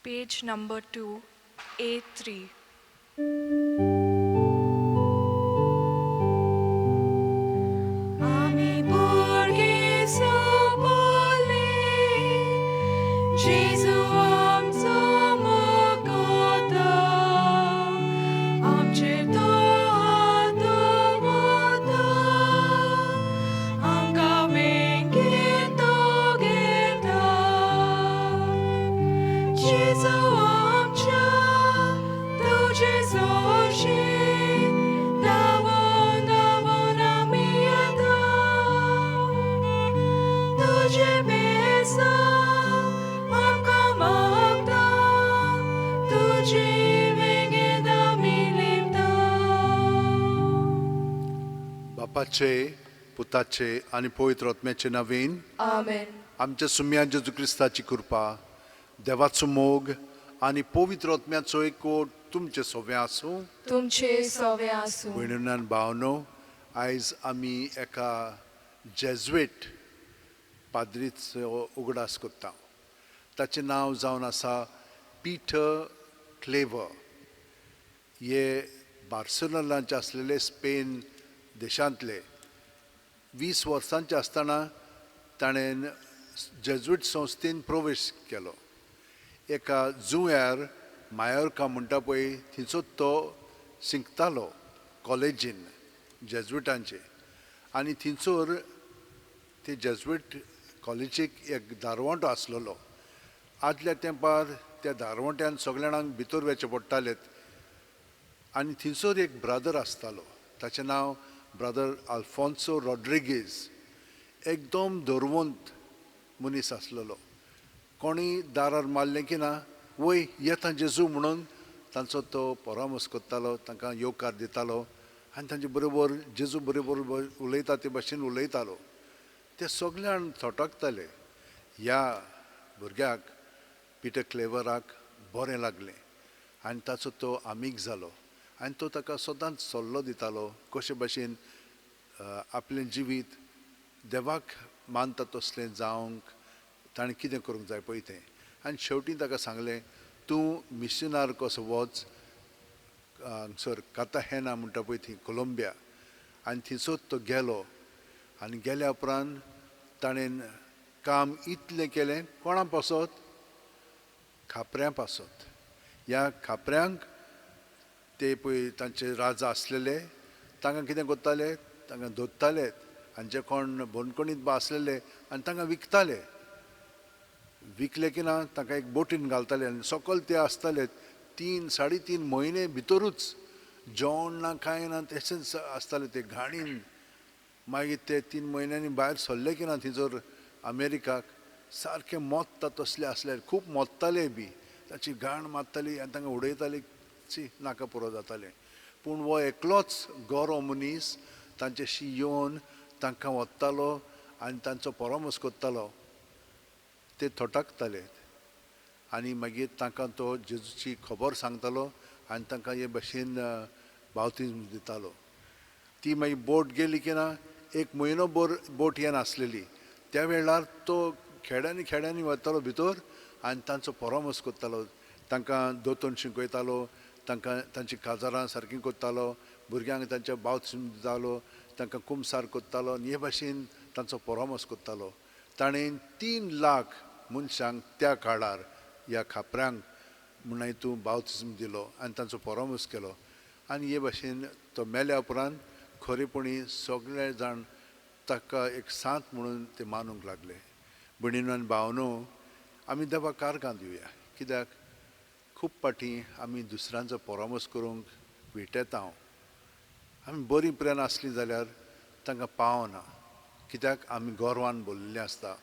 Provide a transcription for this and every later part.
Page number 2, A3. आमी बोर्गेसो बोले, जेजू आमचो मोगता, आमचेर तो हात दवरता, आमकां वेंगेंत तो घेता. जेजू आमच्या तुजे सरशीं धांवून धांवून आमी येता, तुजें बेसांव आमकां मागता, तुजे वेंगेंत आमी लिपता. बापाचे, पुताचे आनी पवित्र आत्म्याचे नांवान. आमेन. आमच्या सुम्या जेजू क्रिस्ताची कृपा, देवाचो मोग आनी पवित्र आत्म्याचो एकवट तुमचे सोवे आसूं. तुमचे सोवे आसूं. भयणीन भावनो, आयज आमी एका जेज्वेट पाद्रीचो उगडास करता. ताचें नांव जावन आसा पीटर क्लेवर. हे बार्सेलोनाचे आसलेले, स्पेन देशांतले. 20 वर्सांचे आसतना ताणें जेज्वेट संस्थेन प्रवेश केलो. एका जुंव्यार, मायोर्का म्हणटा पळय, थंयचो तो शिकतालो कॉलेजीन जेज्विटांचे आनी थंयसर ते जेज्विट कॉलेजीक एक दारवंटो आसलेलो. आदल्या तेंपार त्या दारवंट्यान सगल्या जाणांक भितर वचचें पडटालें आनी थंयसर एक ब्रदर आसतालो, ताचें नांव ब्रदर आल्फोन्सो रॉड्रिगीज. एकदम धरवंत मनीस आसलेलो. कोणी दारार मारलें की ना, वय येता जेजू म्हणून तांचो तो परामर्श करतालो, तांकां येवकार दितालो आनी तांचे बरोबर जेजू बरोबर उलयता ते भाशेन उलयतालो. ते सगळे जाण थटकताले. ह्या भुरग्याक, पिटर क्लेवराक बरें लागलें आनी ताचो तो आमीग जालो आनी तो ताका सदांच सल्लो दितालो कशे भाशेन आपलें जिवीत देवाक मानता तसलें जावंक ताणें कितें करूंक जाय पळय तें. आनी शेवटी ताका सांगलें, तूं मिशनार कसो वच हांगसर काताहेना म्हणटा पळय थंय, कोलंबिया. आनी थंयसर तो गेलो आनी गेल्या उपरांत ताणें काम इतलें केलें. कोणा पासत? खापऱ्यां पासत. ह्या खापऱ्यांक ते पळय तांचे राजा आसलेले, तांकां कितें करताले, तांकां धरताले आनी जे कोण बंदखणींत बा आसलेले आनी तांकां विकताले. विकले की ना तांकां एक बोटीन घालताले आनी सकयल ते आसताले 3 3.5 म्हयने भितरूच, जेवण ना कांय ना, तशेंच आसताले ते घाणीन. मागीर ते 3 म्हयन्यांनी भायर सरले की ना थंयसर अमेरिकाक सारकें मोत्ता तसले आसले, खूब मोत्ताले बी, ताची घाण मारताली आनी तांकां उडयताली, ची नाका पुरो जातालें. पूण हो एकलोच गोरो मनीस तांच्याशी येवन तांकां वतालो आनी तांचो परामर्श करतालो. ते थटकताले आनी मागीर तांकां तो जेजूची खबर सांगतालो आनी तांकां हे भाशेन बावतीज्म दितालो. ती मागीर बोट गेली की ना, एक म्हयनो भर बोट येनासलेली. त्या वेळार तो खेड्यांनी खेड्यांनी वतालो भितर आनी तांचो परामर्श करतालो, तांकां दोतोन शिकयतालो, तांकां तांची काजारां सारकीं करतालो, भुरग्यांक तांच्या बावतीज्म दितालो, तांकां कुमसार करतालो आनी हे भाशेन तांचो परामर्श करतालो. ताणें 3 लाख मनशांक त्या काळार ह्या खापऱ्यांक म्हण तूं बावतीज्म दिलो आनी तांचो परामर्श केलो. आनी हे भाशेन तो मेल्या उपरांत खरेपणी सगळे जाण ताका एक सांत म्हणून ते मानूंक लागले. भयणीनो आनी भावनो, आमी देवाक कारगां दिवया, कित्याक खूब फावटी आमी दुसऱ्यांचो परामर्श करूंक विटेता. आमी बरीं प्रेन आसलीं जाल्यार तांकां पावना, कित्याक आमी गोरवान भरलेलीं आसता.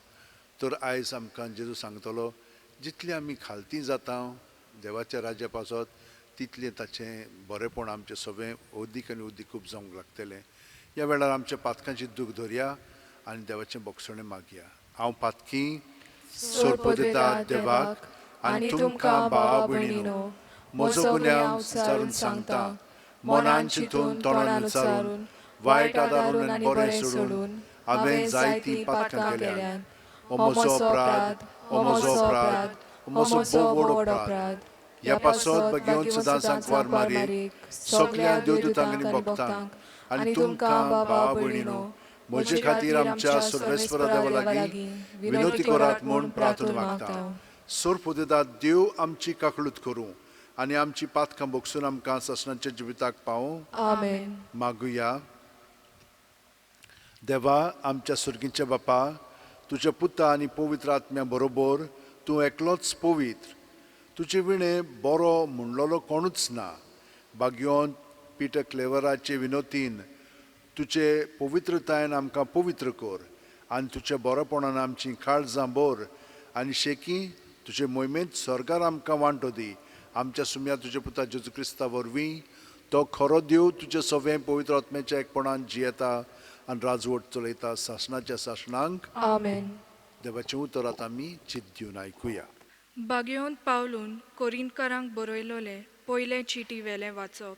तर आयज आमकां जेजू सांगतलो, जितली आमी खालती जाता देवाच्या राज्या पासत तितलें ताचें बरेंपण आमचें सगळें अदीक आनी अदीक खूब जावंक लागतलें. ह्या वेळार आमच्या पातकांची दूख धरया आनी देवाचें बक्षणें मागया. हांव पातकी सोरपदिता देवाक आनी तुमकां भावा भयणीनो म्हजो गुन्यांव विचारून सांगता, मनान चिंतून तोंडान उच्चारून वायट आदारून आनी बरें सोडून हांवें जायतीं पातकां केल्यात. हो म्हजो अपराध, हो म्हजो अपराध, हो म्हजो भोव व्हड अपराध. ह्या पासत भाग्यवंत सदां सांकवार मारयेक, सगल्या देवदूतांक आनी भक्तांक आनी तुमकां भावा भयणीनो म्हजे खातीर आमच्या सर्वेस्परा देवा लागीं विनवती करात म्हूण प्रार्थना मागता. सोरपोदेदाद देव आमची काकळूत करूं आनी आमची पातकां भोगसून आमकां सासणाच्या जिविताक पावूं. आमेन. मागुया. देवा आमच्या सुर्गीच्या बापा, तुज्या पुता आनी पवित्र आत्म्या बरोबर तूं एकलोच पवित्र, तुजे विणे बरो म्हणलेलो कोणूच ना. भाग्योन पिटर क्लेवराचे विनोतीन तुजे पवित्रतायेन आमकां पवित्र कर आनी तुज्या बरेपणान आमची काळजां भर आनी शेकी तुजे मोहिमेंत स्वर्गार आमकां वांटो दी. आमच्या सुम्या तुज्या पुता जेजू क्रिस्ता वरवीं, तो खरो देव तुज्या सवें पवित्र आत्म्याच्या एकपणान जियेता आनी राजवट चलयता सासणाच्या सासणांक. आमेन. देवाचें उतर आतां आमी चित दिवन आयकुया. बागेवन पावलून कोरिंतकारांक बरयलोलें पयलें चिटी वेलें वाचप.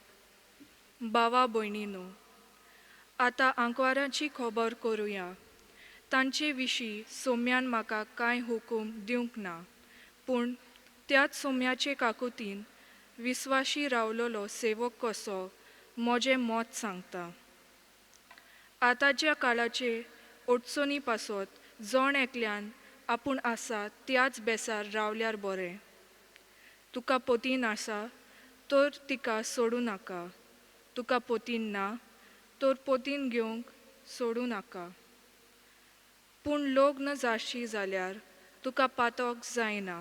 भावा भयणींनो, आतां आंकवारांची खबर करुया. तांचे विशीं सोम्यान म्हाका कांय हुकूम दिवंक ना, पूण त्याच सोम्याचे काकुतीन विस्वाशी रावलोलो सेवक कसो म्हजें मत सांगता. आतांच्या काळाचे अडचणी पासत जण एकल्यान आपूण आसा त्याच बेसार रावल्यार बरें. तुका पतीन आसा तर तिका सोडूं नाका, तुका पतीन ना तर पतीन घेवंक सोडूं नाका. पूण लग्न जाशी जाल्यार तुका पातक जायना,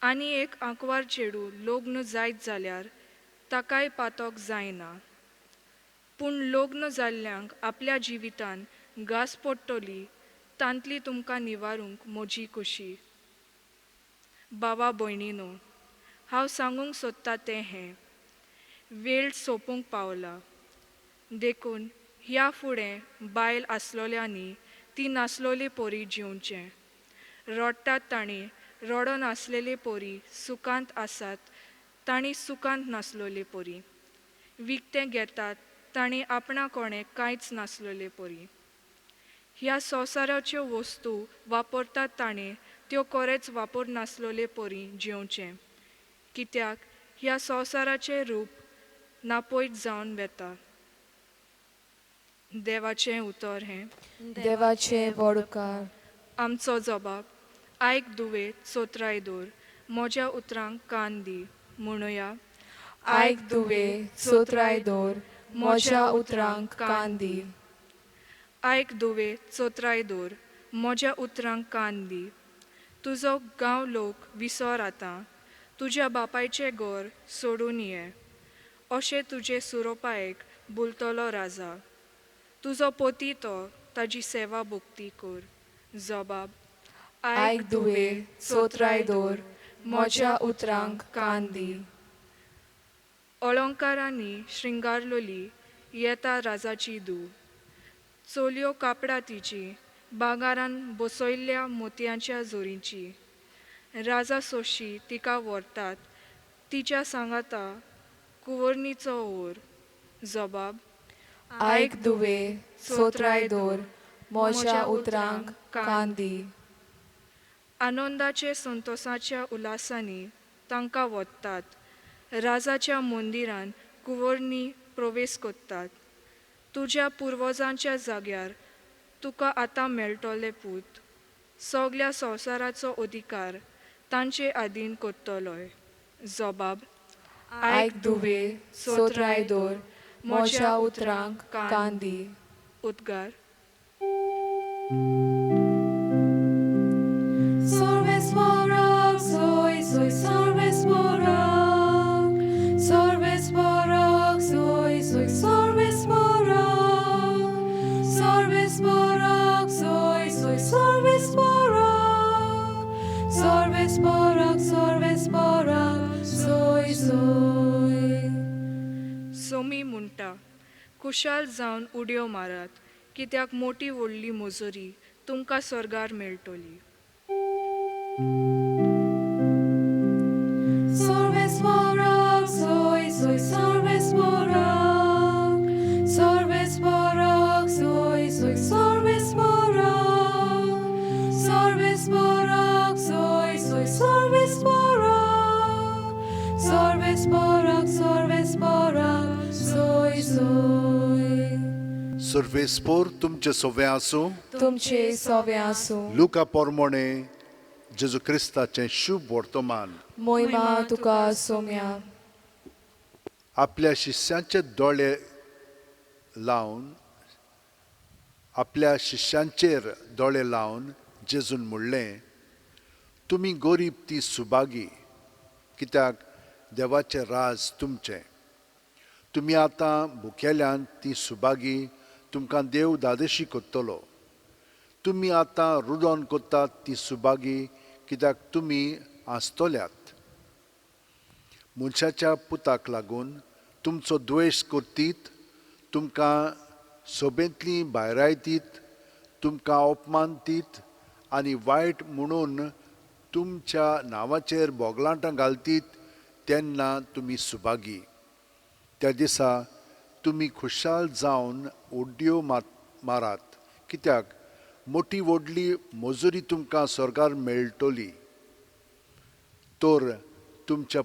आनी एक आंकवार चेडूं लग्न जायत जाल्यार ताकाय पातक जायना. पूण लग्न जाल्ल्यांक आपल्या जिवितान घास पडटली तांतली तुमकां निवारूंक म्हजी खुशी. भावा भयणीनो, हांव सांगूंक सोदता तें हें, वेळ सोंपूंक पावला. देखून ह्या फुडें बायल आसलोल्यांनी ती नासलोले परी जिवचें. रडटात तांणी रडो नासलेले परी, सुखांत आसात तांणी सुखांत नासलोले परी, विकतें घेतात तांणी आपणा कोणें कांयच नासलोले परी. ह्या संवसाराच्यो वस्तू वापरतात ताणें त्यो कोरेच वापर नासलोले परी जिवचें, कित्याक ह्या संवसाराचें रूप नापयत जावन वता. देवाचें उतर हें. देवाचे व्हड उपकार. आमचो जबाब. आयक दुवे, चोत्राय दवर, म्हज्या उतरांक कान दी. म्हणुया. आयक दुवे, चोत्राय दवर, म्हज्या उतरांक कान दी. आयक दुवे, चोत्राय दवर, म्हज्या उतरांक कान दी. तुजो गांव लोक विसर आतां, तुज्या बापायचें घर सोडून ये. अशें तुजे सुरोपायेक बोलतलो राजा. तुजो पती तो, ताजी सेवा भक्ती कर. जबाब. आयक दुवे, चोत्राय दवर, म्हज्या उतरांक कान दी. अळंकारांनी श्रृंगारलोली येता राजाची धूव. चलयो कापडां तिची भांगारान बसयल्ल्या मोतयांच्या जोरींची. राजा सोशी तिका व्हरतात तिच्या सांगाता कुंवरनीचो ओर. जबाब. आयक दुवे, चोत्राय दवर, म्हज्या उतरांक कान दी. आनंदाचे संतोसाच्या उल्हासांनी तांकां व्हरतात राजाच्या मंदिरान कुंवरनी प्रवेश करतात. तुज्या पुर्वजांच्या जाग्यार तुका आतां मेळटले पूत, सगल्या संवसाराचो अधिकार तांचे आदीन करतलोय. जबाब. आयक दुवे, चोत्राय दवर, म्हज्या उतरांक कान दी. उद्गार. सर्वेस्पराक सोय सोय, सर्वेस्पराक, सर्वेस्पराक सोय सोय, सर्वेस्पराक, सर्वेस्पराक सोय सोय, सर्वेस्पराक, सर्वेस्पराक, सर्वेस्पराक सोय सोय. सोमी म्हणटा, खुशाल जावन उडयो मारात, कित्याक मोटी व्हडली मजुरी तुमकां स्वर्गार मेळटली. सर्वेस्पराक सोय सोय, सर्वेस्पराक, सर्वेस्पराक सोय सोय, सर्वेस्पराक, सर्वेस्पराक सोय सोय, सर्वेस्पोर तुमचे सोवे आसूं. तुमचे सोवे आसूं. लुका पोरमोणे जेजू क्रिस्ताचें शुभ वर्तमान. मोहिमा तुका सोम्या. आपल्या शिष्यांचे दोळे लावन आपल्या शिष्यांचेर दोळे लावन जेजून म्हणलें, तुमी गरीब ती सुभागी, कित्याक देवाचें राज तुमचें. तुमी आतां भुकेल्यान ती सुभागी, तुमकां देव दादोशी करतलो. तुमी आतां रुदोन करतात ती सुभागी, कित्याक तुमी आसतल्यात. मनशाच्या पुताक लागून तुमचो द्वेश करतीत, तुमकां सोबेंतली भायरायतीत, तुमकां अपमान दीत आनी वायट म्हणून तुमच्या नांवाचेर बोगलांटां घालतीत, तेन्ना तुमी सुभागी. त्या दिसा तुमी खुशाल जावन उड्यो मारात, कित्याक मोटी व्हडली मजुरी तुमकां स्वर्गार मेळटली. तर तुमच्या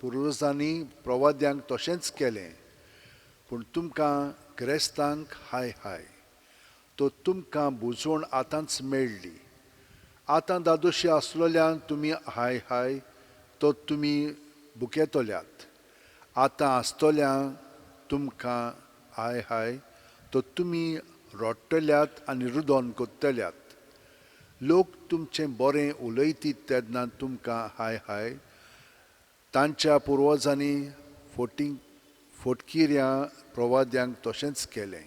पुर्वजांनी प्रवाद्यांक तशेंच केलें. पूण तुमकां ग्रेस्तांक हाय हाय, तो तुमकां बुजवण आतांच मेळ्ळी. आतां दादोशी आसलेल्यान तुमी हाय हाय, तो तुमी भुकेतल्यात. आतां आसतल्या तुमकां हाय हाय, तो तुमी रडटल्यात आनी रुदोन करतल्यात. लोक तुमचें बरें उलयतीत तेन्ना तुमकां हाय हाय. तांच्या पुर्वजांनी फोटकिऱ्या प्रवाद्यांक तशेंच केलें.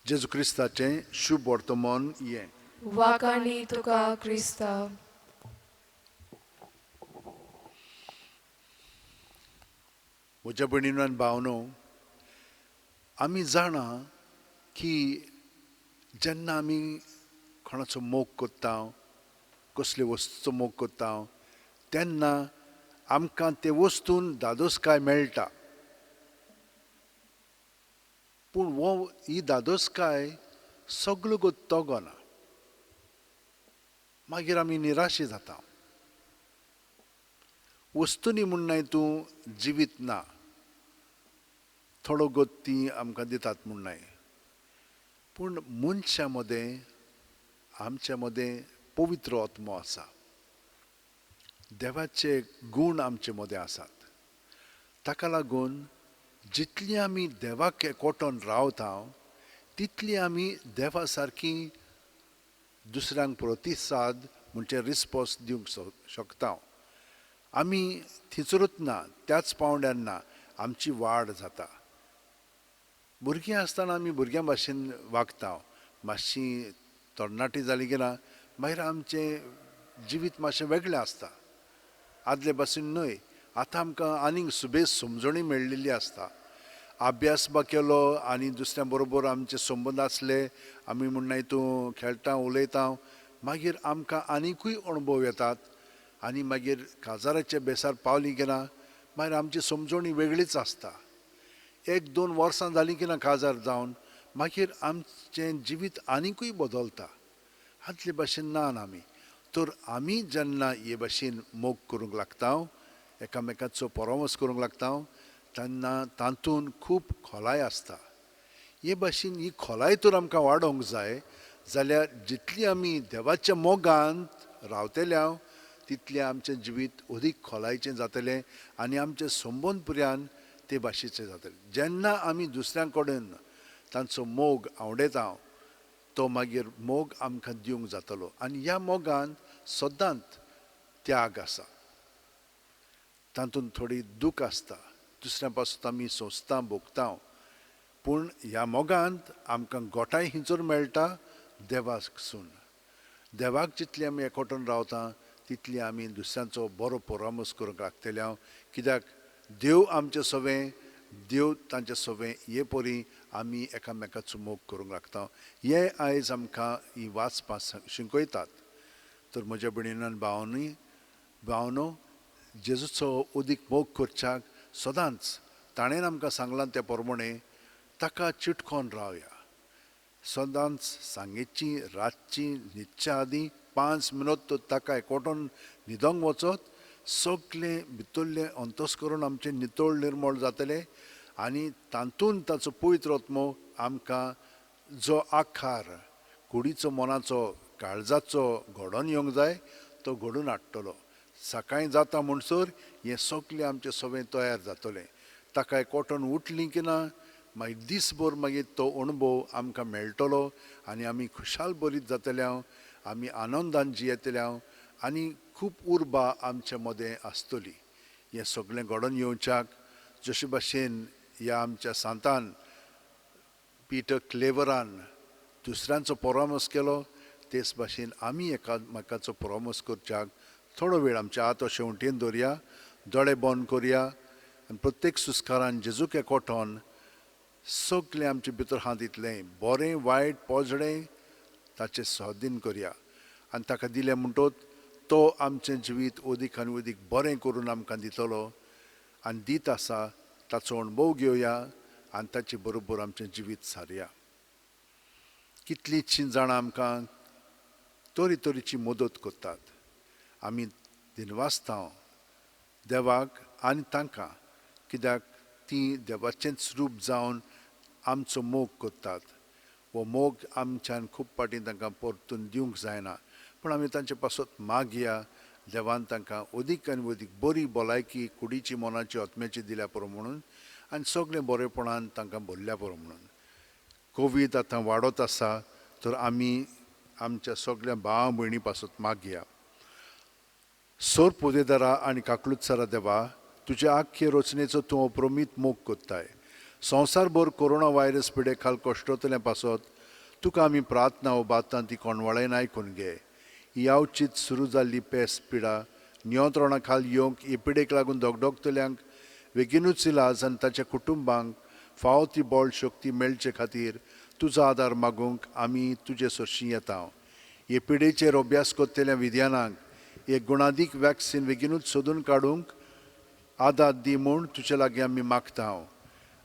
जेजू क्रिस्ताचें शुभ वर्तमान हें. वाखाणी तुका क्रिस्ता. म्हज्या भयणीन आनी भावनो, आमी जाणा की जेन्ना आमी कोणाचो मोग करता, कसले वस्तूचो मोग करता, तेन्ना आमकां ते वस्तून दादोसकाय मेळटा. पूण हो ही दादोसकाय सगळो तगना, मागीर आमी निराशी जाता. वस्तूंनी म्हूण तूं जिवीत ना, थोडो गोत ती आमकां दितात म्हूण न्हय, पूण मनशां मदें आमच्या मदें पवित्र आत्मो आसा, देवाचे गूण आमचे मदें आसात. ताका लागून जितली आमी देवाक एकवटून रावता तितली आमी देवा सारकी दुसऱ्यांक प्रतिसाद म्हणजे रिस्पोन्स दिवंक शकता. आमी थिंचरूच ना, त्याच पावंड्यार ना, आमची वाड जाता. भुरगीं आसतना आमी भुरग्यां भाशेन वागता, मातशी तरणाटी जाली की ना मागीर आमचें जिवीत मातशें वेगळें आसता, आदले भाशेन न्हय. आतां आमकां आनीक सुबेज समजणी मेळिल्ली आसता. अभ्यास बा केलो आनी दुसऱ्या बरोबर आमचे संबंद आसले, आमी म्हणनाय तूं खेळटा उलयता, मागीर आमकां आनिकूय अणभव येतात आनी मागीर काजाराच्या बेसार पावली की ना मागीर आमची समजणी वेगळीच आसता. एक दोन वर्सां जालीं की ना काजार जावन मागीर आमचें जिवीत आनिकूय बदलता, आदले भाशेन ना आमी. तर आमी जेन्ना हे भाशेन मोग करूंक लागता, एकामेकाचो परामर्श करूंक लागता, तेन्ना तातूंत खूब खोलाय आसता. हे भाशेन ही खोलाय तर आमकां वाडोवंक जाय जाल्यार जितली आमी देवाच्या मोगांत रावतल्या तितलें आमचें जिवीत अदीक खोलायचें जातलें आनी आमचें संबंद पुर्यान ते भाशेचें जातलें. जेन्ना आमी दुसऱ्यां कडेन तांचो मोग आवडयता तो मागीर मोग आमकां दिवंक जातलो. आनी ह्या मोगान सदांच त्याग आसा, तातूंत थोडी दूख आसता, दुसऱ्या पासून आमी सोंसता भोगता, पूण ह्या मोगांत आमकां गोठाय हिंचूर मेळटा देवाकसून. देवाक जितली आमी एकवटून रावता तितली आमी दुसऱ्यांचो बरो परामर्श करूंक लागतले. हांव कित्याक देव आमचे सवें, देव तांचे सवें, हे परी आमी एकामेकाचो मोग करूंक लागता. हे आयज आमकां ही वाचपां शिकयतात. तर म्हज्या भयणीन भावनी भावनो, जेजूचो अदीक मोग करच्याक सदांच ताणें आमकां सांगलां त्या प्रमाणे ताका चिटकोन रावया. सदांच सांगेची रातची न्हिदच्या आदीं 5 मिनट ताका एकवटून न्हिदोंक वचत, सगळें भितरलें अंतस्करण आमचें नितळ निर्मळ जातलें आनी तातूंत ताचो पवित्र आत्मो आमकां जो आकार कुडीचो, मनाचो, काळजाचो घडोवन येवंक जाय तो घडून हाडटलो. सकाळीं जाता म्हणसर हें सगलें आमचें सगळें तयार जातलें. ताका एकवटून उठलीं की ना मागीर दीसभर मागीर तो अणभव आमकां मेळटलो आनी आमी खुशाल बरीत जातले हांव, आमी आनंदान जियेतले हांव आनी खूब उर्बा आमचे मदें आसतली. हें सगळें घडोवन येवच्याक जशे भाशेन ह्या आमच्या सांतान पीटर क्लेवरान दुसऱ्यांचो परामर्श केलो तेच भाशेन आमी एकामेकाचो परामर्श करच्याक थोडो वेळ आमच्या हात अशें उंटयेन दवरया, दोळे बंद करया आनी प्रत्येक सुस्कारान जेजूक एकवटोन सगळें आमचे भितर आहा तितलें बरें वायट पोजडें ताचें स्वादीन करया आनी ताका दिलें म्हणटोच तो आमचें जिवीत अदीक आनी अदीक बरें करून आमकां दितलो आनी दीत आसा. ताचो अणभव घेवया आनी ताचे बरोबर आमचें जिवीत सारया. कितलींशीं जाणां आमकां तरेतरेची मदत करतात. आमी दिनवासता देवाक आनी तांकां, कित्याक तीं देवाचेंच रूप जावन आमचो मोग करतात. हो मोग आमच्यान खूब फावटी तांकां परतून दिवंक जायना, पूण आमी तांचे पासत मागया देवान तांकां अदीक आनी अदीक बरी भलायकी कुडीची, मनाची, आत्म्याची दिल्या पुरो म्हणून आनी सगळें बरेपणान तांकां भरल्या पुरो म्हणून. कोवीड आतां वाडत आसा तर आमी आमच्या सगळ्या भाव भयणी पासत मागया. सोर पुदेदारा आनी काकलुत्सरा देवा, तुज्या आख्खे रचनेचो तूं अप्रमीत मोग करताय. संवसारभर कोरोना व्हायरस पिडे खाल कश्टतल्या पासत तुका आमी प्रार्थना उबारता ती कोणवाळेन आयकून घे. ही अवचीत सुरू जाल्ली पेस पिडा नियंत्रणा खाल येवंक हे पिडेक लागून धगधगतल्यांक बेगीनूच इलाज आनी ताच्या कुटुंबांक फावो ती बळ शक्ती मेळचे खातीर तुजो आदार मागूंक आमी तुजे सरशीं येता. हे पिडेचेर अभ्यास करतल्या विज्ञानांक एक गुणादीक वॅक्सिन बेगीनूच सोदून काडूंक आदार दी म्हूण तुजे लागीं आमी मागता.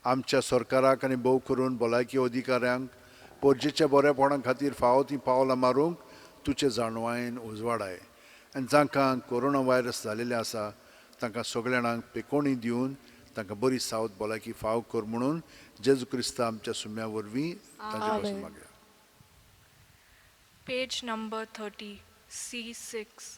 आमच्या सरकाराक आनी भोव करून भलायकी अधिकाऱ्यांक पोरजेच्या बरेपणा खातीर फावो तीं पावलां मारूंक तुजे जाणवायेन उजवाडाय आनी जांकां कोरोना व्हायरस जालेलें आसा तांकां सगळ्या जाणांक पेकोणी दिवन तांकां बरी सावत भलायकी फाव कर म्हणून जेजू क्रिस्ता आमच्या सुम्या वरवीं तांचे पासून मागया. Page number 30, C6.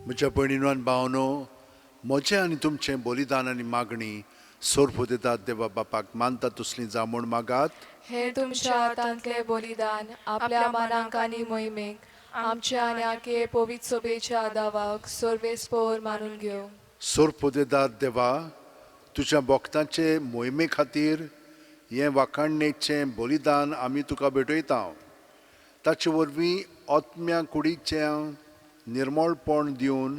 म्हज्या भयणीनो आनी भावनो, म्हजें आनी तुमचें बलिदान आनी मागणी सोरपुदेतात देवा बापाक मानता तसली जावं म्हूण मागात. हे तुमच्या हातांतलें बलिदान आपल्या मनाक आनी मोहिमेक आमच्या आनी आखे पवित्र सोबेच्या दावाक सर्वेस्पोर मानून घेवं. सोरपुदेदार देवा, तुज्या भक्तांचे मोहिमे खातीर हें वाखाणणेचें बलिदान आमी तुका भेटयता. ताचे वरवीं आत्म्या कुडीचें निर्मळपण दिवन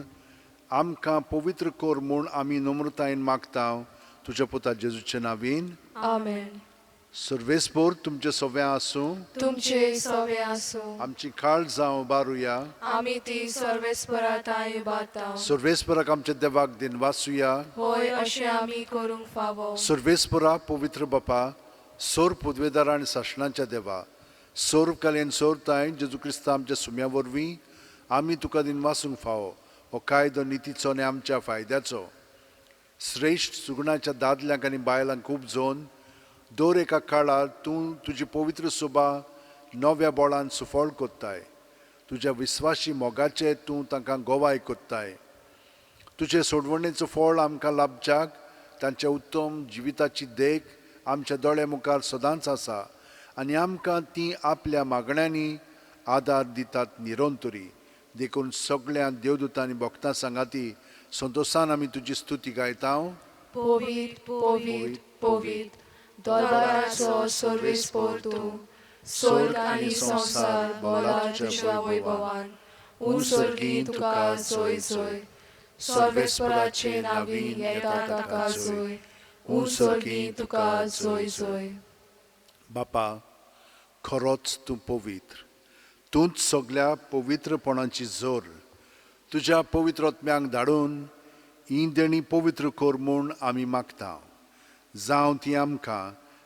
आमकां पवित्र कर म्हूण आमी नम्रतायेन मागता तुज्या पुता जेजूचे नांवीन. आमेन. सर्वेस्पोर तुमचे सव्या आसूं, तुमचे सवे आसूं. आमची काळ जावं उबारुया, आमी ती सर्वेस्परा तांय उबारता. सर्वेस्पराक आमच्या देवाक दिनवासुया, होय अशें आमी करूंक फावो. सर्वेस्परा पवित्र बापा, सोर पुदवेदार आनी सासणाच्या देवा, सोर कालेन सोरताय जेजू क्रिस्ता आमच्या सुम्या वरवीं आमी तुका दिनवासूंक फावो. हो कायदो नितीचो आनी आमच्या फायद्याचो. श्रेश्ठ सुगुणाच्या दादल्यांक आनी बायलांक खूब जोन दर एका काळार तूं तुजी पवित्र सोबा नव्या बोळान सुफळ कोत्ताय. तुज्या विस्वाशी मोगाचे तूं तांकां गोवाय कोत्ताय. तुजे सोडवणेचो फळ आमकां लाभच्याक तांच्या उत्तम जिविताची देख आमच्या दोळ्या मुखार सदांच आसा आनी आमकां ती आपल्या मागण्यांनी आदार दितात निरंतरी. देखून सगळ्या देवदूतांनी भक्तां सांगाती संतोशान आमी तुजी स्तुती गायता. पवित्र पवित्र पवित्र दरबाराचो सर्वेस्पोर तूं, स्वर्ग आनी संवसार भरला तुज्या वैभवान. उंच तुका जय जय. सर्वेस्पराचे नावी येता ताका जय. उंच तुका जय जय. बापा, खरोच तूं पवित्र, तूंच सगळ्या पवित्रपणाची जोर. तुज्या पवित्र आत्म्यांक धाडून ही देणी पवित्र कर म्हूण आमी मागता. जावं ती आमकां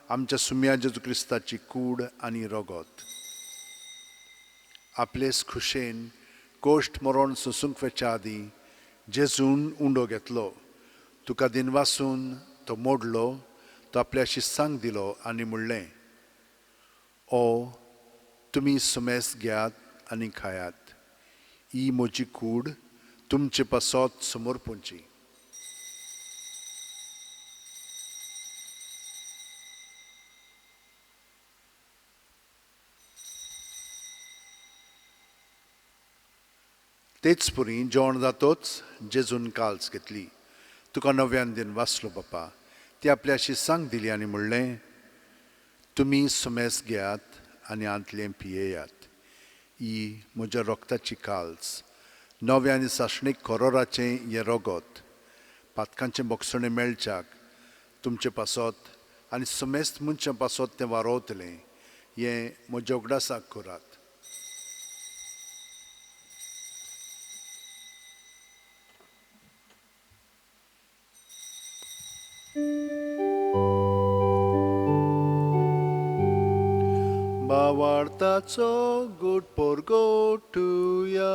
आमच्या सुम्या जेजू क्रिस्ताची कूड आनी रगत. आपलेच खुशेन कोश्ट मरण सोंसूंक वेच्या आदीं जेजून उंडो घेतलो, तुका दिनवासून तो मोडलो, तो आपल्या शिस्सांक दिलो आनी म्हणलें, ओ तुमी सुमेस घेयात आनी खायात, ही म्हजी कूड तुमचे पासत समर्पूंची. तेच पुरी जेवण जातोच जेजून काल्स घेतली, तुका नव्यान दिन वाचलो बापा, ती आपल्या शिस्सांक दिली आनी म्हणलें, तुमी सुमेस घेयात आनी आंतलें पियेयात, ही म्हज्या रक्ताची काल्स, नव्या आनी सासणीक करोराचें हें रगत, पातकांचें बोगसणें मेळच्याक तुमचे पासत आनी सुमेस्त मनशां पासत तें वारोवतलें, हें म्हज्या उगडासाक करात. भावार्थाचो गोड परगोटुया.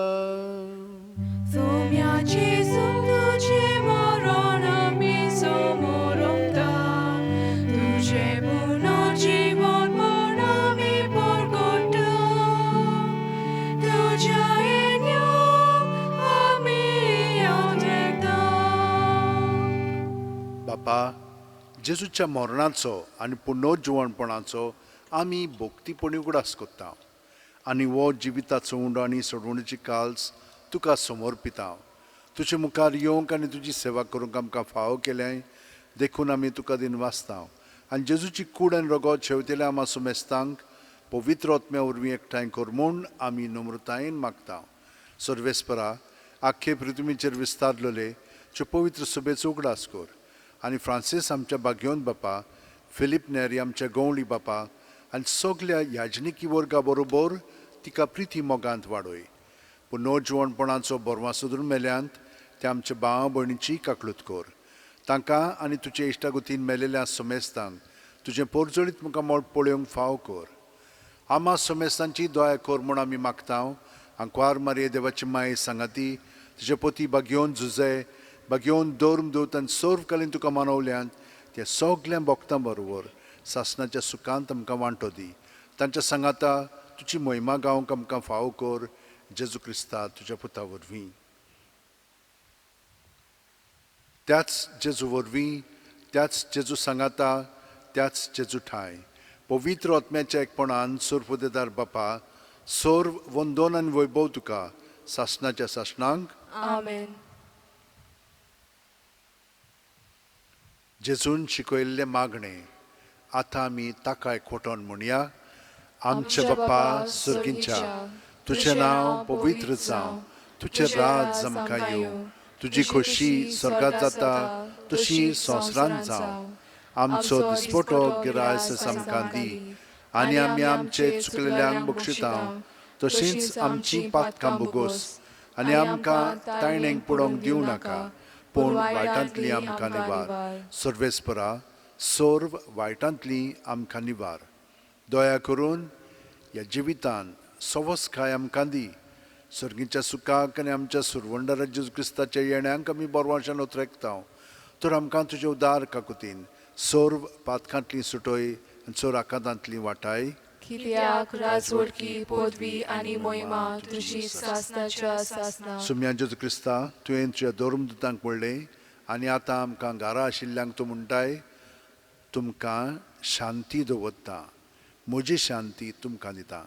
सोम्याची तुझे मरण आमी समोरता, तुझे पुनर्जीवन म्हण आमी परगटा, तुज्या येण्याक आमी अवतरता. बापा, जेजूच्या मरणाचो आनी पुनर्जिवणपणाचो आमी भक्तीपणी उगडास करता आनी हो जिविताचो उंडो आनी सोडवणेची काल्स तुका समर्पिता. तुजे मुखार येवंक आनी तुजी सेवा करूंक आमकां फावो केलें देखून आमी तुका दिनवासता आनी जेजूची कूड आनी रगत शेवतेल्या आमा सुमेस्तांक पवित्र आत्म्या वरवीं एकठांय कर म्हूण आमी नम्रतायेन मागता. सर्वेस्परा, आख्खे पृथ्वीचेर विस्तारलेले ज्यो पवित्र सभेचो उगडास कर आनी फ्रांसीस आमच्या बागयोन बापा, फिलीप नेरी आमच्या गवळी बापा आनी सगल्या याजनिकी वर्गा बरोबर तिका प्रिती मोगांत वाडय. पुनर्जिवणपणाचो बरवा सोदून मेल्यांत ते आमच्या भाव भयणीची काकळूत कर. तांकां आनी तुजे इश्टागतीन मेलेल्या समेस्तांक तुजें पोरजळीत मुखामळ पळोवंक फाव कर. आमा समेस्तांची दया कर म्हूण आमी मागता. आंकवार मारये देवाची माये सांगाती तुजे पोती बागयोन झुजे बागयोन धर्म दूत आनी सर्वकालीन तुका मानवल्यांत त्या सगल्या भक्तां बरोबर सासणाच्या सुखांत आमकां वांटो दी. तांच्या सांगाता तुजी महिमा गावंक आमकां फावो कर. जेजू क्रिस्ता तुज्या पुता वरवीं. त्याच जेजू वरवीं, त्याच जेजू सांगाता, त्याच जेजू ठाय पवित्र आत्म्याच्या एकपणान सोरपुदेदार बापा, सोर वंदोन आनी वैभव तुका सासणाच्या सासणांक. आमेन. जेजून शिकयल्लें मागणें आतां आमी ताकाय खोटोन म्हणया. आमच्या बापा सर्गींच्या, तुजें नांव पवित्र जावं, तुजें राज आमकां येवं, तुजी खोशी स्वर्गांत जाता तशी संवसारांत जावं. आमचो दिसपटो गिरायस आमकां दी आनी आमी आमचे चुकलेल्यांक बक्षिता तशींच आमची पातकां भोगोस आनी आमकां तायणेक पडोवंक दिवं नाका, पूण वायटांतली आमकां निवार. सर्वेस्परा, सर्व वायटांतली आमकां निवार. दया करून ह्या जिवितान सवसकाय आमकां दी. सर्गीच्या सुखाक आनी आमच्या सुरवंडरा जेजू क्रिस्ताच्या येण्यांक आमी बरवाशान उतरेकता, तर आमकां तुजे उदार काकुतीन सर्व पातकांतली सुटय आनी सर्व आकांतांतली वाटाय. कित्याक राजवटकी पदवी आनी मोहिमा तुजी सासनाच्या सासना. सुम्या जेजू क्रिस्ता, तुवें तुज्या धर्मदूतांक म्हणलें आनी आतां आमकां घरा आशिल्ल्यांक तूं म्हणटाय, तुमकां शांती दवरता, म्हजी शांती तुमकां दिता.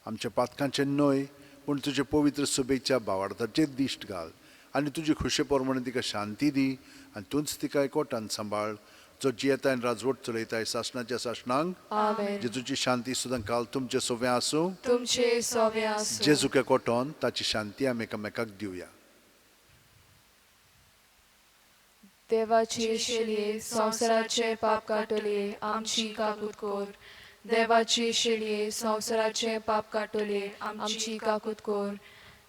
आमच्या पातकांचें न्हय पूण तुजे पवित्र सभेच्या भावार्थाचेर दिश्ट घाल आनी तुजी खुशे प्रमाणे तिका शांती दी आनी तूंच तिका एकवटान सांबाळ, जो जियेताय आनी राजवट चलयताय सासणाच्या सासणांक. आमेन. जेजूची शांती सुद्दां काल तुमचे सोवे आसूं. तुमचे सोवे आसूं. जेजूक एकवटोन ताची शांती आमी एकामेकाक दिवया. देवाची शेलये संवसाराचे पाप काडटले, आमची काकूत कर. देवाची शेलये संवसाराचे पाप काडटले, आमची काकूत कर.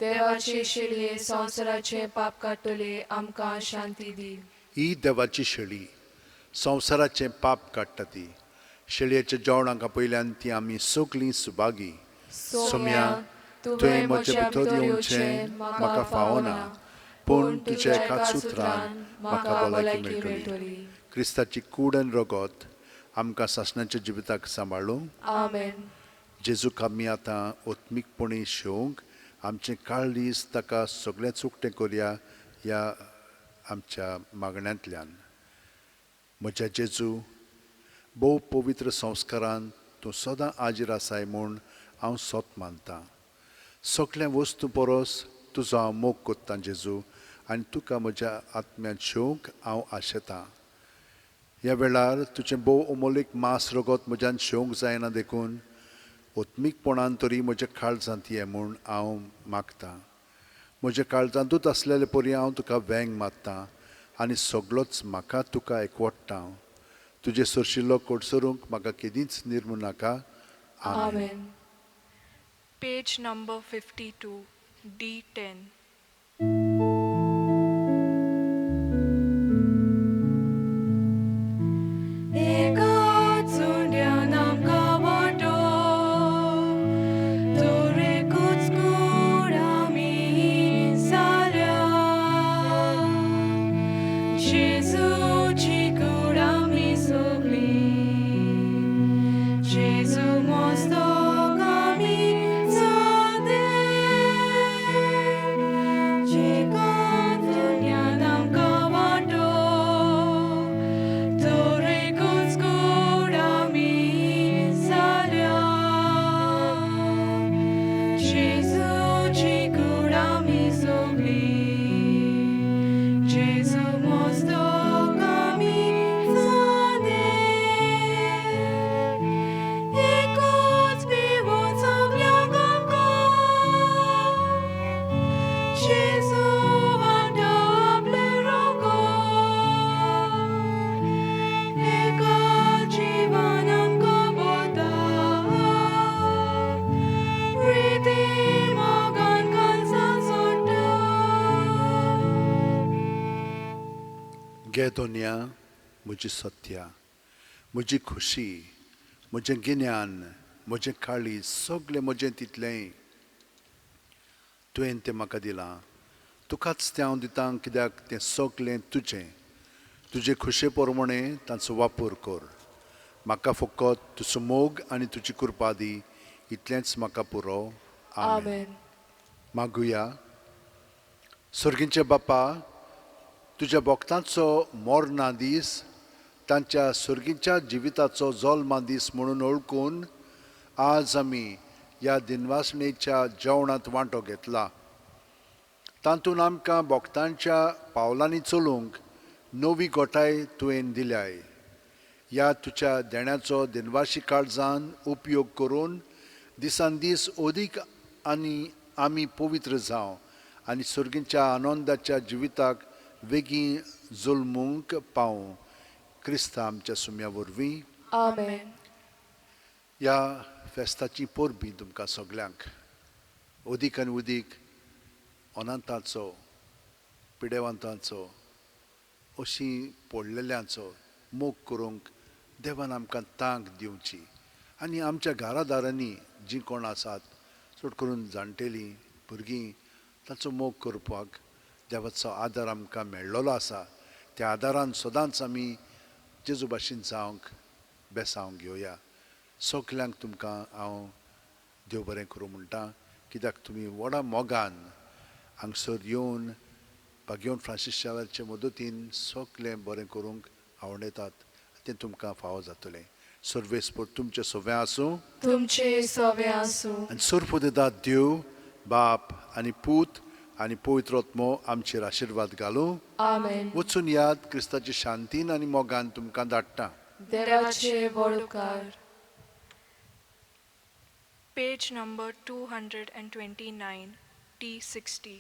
देवाची शेलये संवसाराचे पाप काडटले, आमकां शांती दी. ही देवाची शेळी संवसाराचें पाप काडटा. ती शेळयेच्या जेवणाक आपयल्यान ती आमी सगळीं सुभागी. सोम्या, तुवें म्हजे भितर येवचें म्हाका फावना, पूण तुज्या एकाच उतरान म्हाका भलायकी मेळटली. क्रिस्ताची कूड आनी रगत आमकां सासणाच्या जिविताक सांबाळूं. आमेन. जेजूक आमी आतां आत्मीकपणी शेवंक आमचें काळीज ताका सगळेंच उक्तें करया ह्या आमच्या मागण्यांतल्यान. म्हज्या जेजू, भोव पवित्र संस्कारान तूं सदां आजीर आसाय म्हूण हांव सत मानतां. सगळ्या वस्तू परस तुजो हांव मोग कोत्तां जेजू, आनी तुका म्हज्या आत्म्यांत शेवंक हांव आशेतां. ह्या वेळार तुजें भोव अमोलीक मांस रगत म्हज्यान शेवंक जायना, देखून आत्मीकपणान तरी म्हज्या काळजांत ये म्हूण हांव मागतां. म्हज्या काळजांतूच आसलेले परी हांव तुका वेंग मारतां आनी सगळोच म्हाका तुका एकवटता. तुजे सरशिल्लो कडसरूंक म्हाका केदींच निर्मू नाका. आमेन. आमेन. Page number 52, D10. एका चुंड्यान आमकां वांटो, तर एकूच कूड आमी जाल्या. जेजूची कूड आमी सगळीं, जेजू मस्तक आमी जाले. एका चुंड्यान आमकां वांटो, तर एकूच कूड आमी जाल्या. जेजूची कूड आमी सगळीं, जेजू मस्तक आमी जाले. एकूच पिवन सगल्यांक आमकां, जेजू वांटा आपलें रगत. एका जिवान आमकां बोता, प्रिती मोगान काळजां सोडटा. घे दोनया म्हजी सत्या, म्हजी खुशी, म्हजें गिन्यान, म्हजें काळीज, सगळें म्हजें तितलेंय तुवें तें म्हाका दिलां. तुकाच तें हांव दितां, कित्याक तें सगळें तुजें. तुजे खुशे प्रमाणे तांचो वापर कर. म्हाका फकत तुजो मोग आनी तुजी कृपा दी, इतलेंच म्हाका पुरो. आमेन. आमेन. मागुया. सर्गींचे बापा, तुज्या भक्तांचो मरणा दीस तांच्या सर्गीच्या जिविताचो जल्मा दीस म्हणून वळखून आज आमी ह्या दिनवासणेच्या जेवणांत वांटो घेतला. तातूंत आमकां भक्तांच्या पावलांनी चलूंक नवी गोठाय तुवें दिल्याय. ह्या तुज्या देण्याचो दिनवाशी काळजान उपयोग करून दिसान दीस अदीक आनी आमी पवित्र जावं आनी सर्गीच्या आनंदाच्या जिविताक वेगीं जल्मूंक पावूं. क्रिस्ता आमच्या सुम्या वरवीं. आमेन. ह्या फेस्ताची परबीं तुमकां सगल्यांक. अदीक आनी उदीक अनंताचो, पिडेवंतांचो, अशीं पडलेल्यांचो मोग करूंक देवान आमकां तांक दिवची आनी आमच्या घरादारांनी जीं कोण आसात, चड करून जाणटेलीं, भुरगीं, तांचो मोग करपाक देवाचो आदार आमकां मेळ्ळोलो आसा. त्या आदारान सदांच आमी जेजू भाशेन जावंक बेसांव घेवया. सगल्यांक तुमकां हांव देव बरें करूं म्हणटा, कित्याक तुमी व्हडा मोगान हांगसर येवन भाग्यवंत फ्रांसीस शाव्यारचे मदतीन सगलें बरें करूंक आवडटात, तें तुमकां फावो जातलें. सर्वेस्पर तुमचें सगळें आसूं, तुमचे सवे आसूं. आनी सर्वदेदात देव बाप आनी पूत आनी पवित्र आत्मो आमचेर आशिर्वाद घालूं. आमेन. वचून याद क्रिस्ताचे शांतीन आनी मोगान तुमकां धाडटा. देवाचे व्हड उपकार. Page number 229, T60.